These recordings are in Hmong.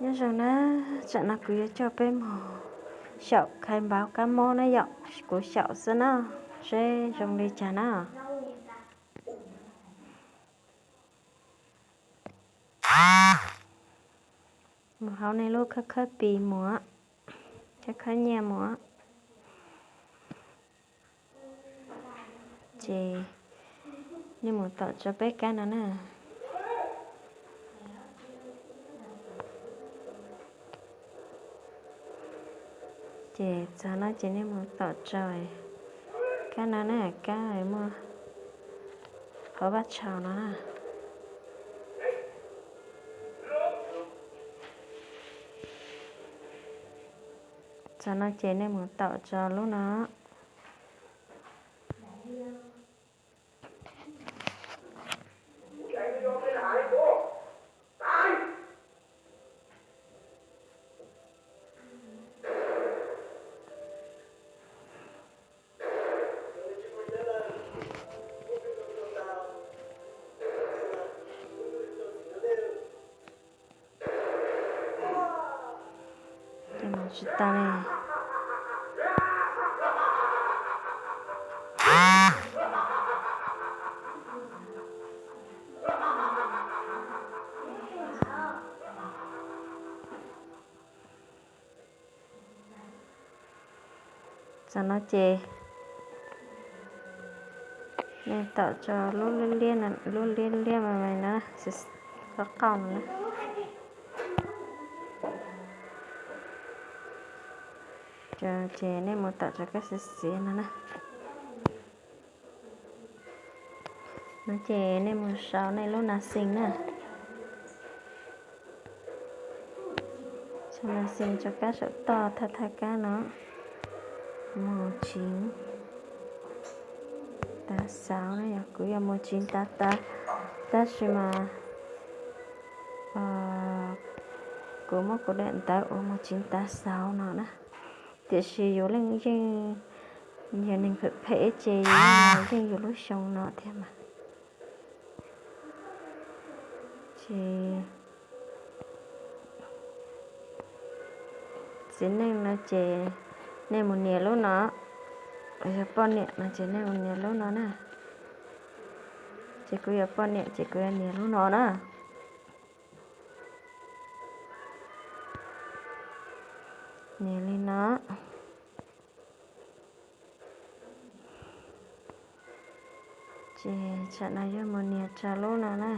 Nyob zoo na, tsam no kuv yuav coj peb mus xyaum khai npauv kab mob na yom, kuv xyaum xwb na, seb zoo li cas na. Mus haus nej lub khawb khawb pis mus, khawb khawb nyiaj mus. Ces nej mus tom tso peb kab no na. Ces txog no ces nej mus tom tso kab no na, kab muaj hauv vaj tshau no na. Txog no ces nej mus tom tso lub no. Ces mus tsis tau li. Txog no ces nej tom tso lub liab liab, lub liab liab mas mas no, qab qauj no na. Ces nej mus tom tso kab xiav xiav no na. No ces nej mus sau nej lub nas xees na. Sau nas xees tso kab saum toj thawj thawj kab no. Mus tsiv tav xauv na, yog kuv yuav mus tsiv tav tav, tab sis mas kuv muab kuv daim ntawv uas mus tsiv tav xauv no na. Tiam sis yus leej yeej yog neeg phem phem ib ce, yus yeej yus lub xyoo no thiab mas. Ces txiv neej no ces nej mus nias lub no, yog poj niam no ces nej mus nias lub no na. Ces kuv yog poj niam ces kuv yuav nias lub no na. Nias li no. Ces tsam no yuav mus nias tso lub no na.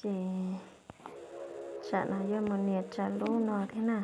Ces tsam no yuav mus nias tso lub no thiab na.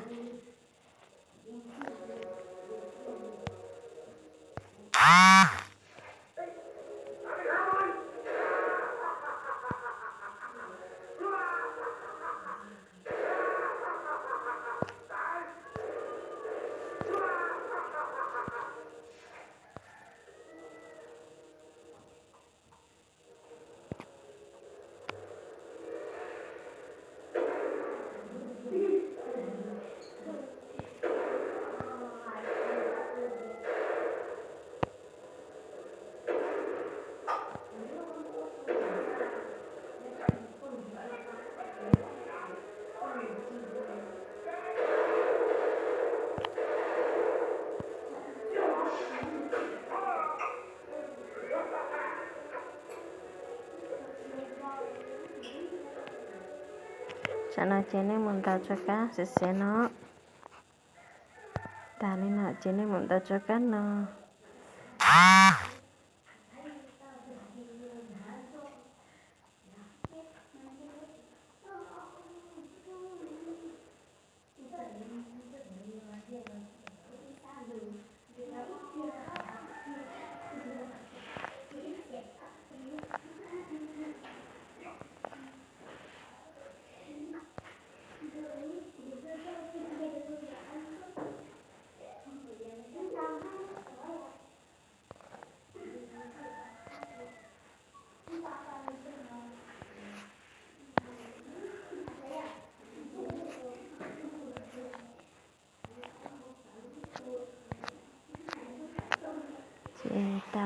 Tsam no ces nej mus ntaus tso kab xiav xiav no. Tas li no ces nej mus ntaus tso kab no.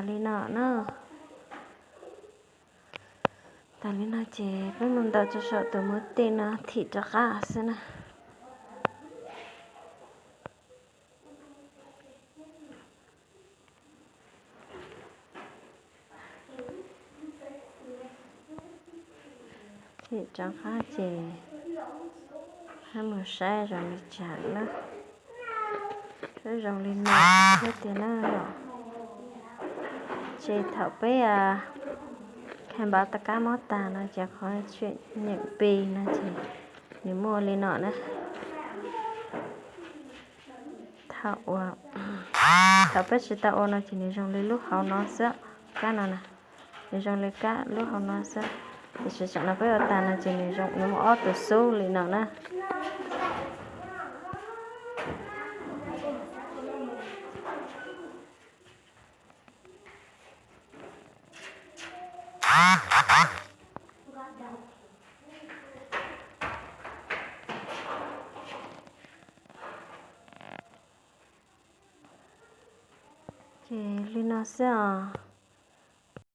Li no na. Tas li no ces peb mus ntaus rau saum tus muv tej no thim rov qab xwb na. Thim rov qab ces peb mus saib zoo li cas na. Peb zoo li no thiab tiag na yom. Ces thaum peb khai npauv tau kab mob tas no ces qhov tshwm nyeem pi no ces nws muaj li no na. Thaum ua, thaum peb tsis tau ua no ces nws zoo li lub hauv no xwb, kab no na. Nws zoo li kab lub hauv no xwb. Tiam sis tam no peb ua tas no ces nws zoo, nws muaj ob tug xub li no na. Ces li no xwb os.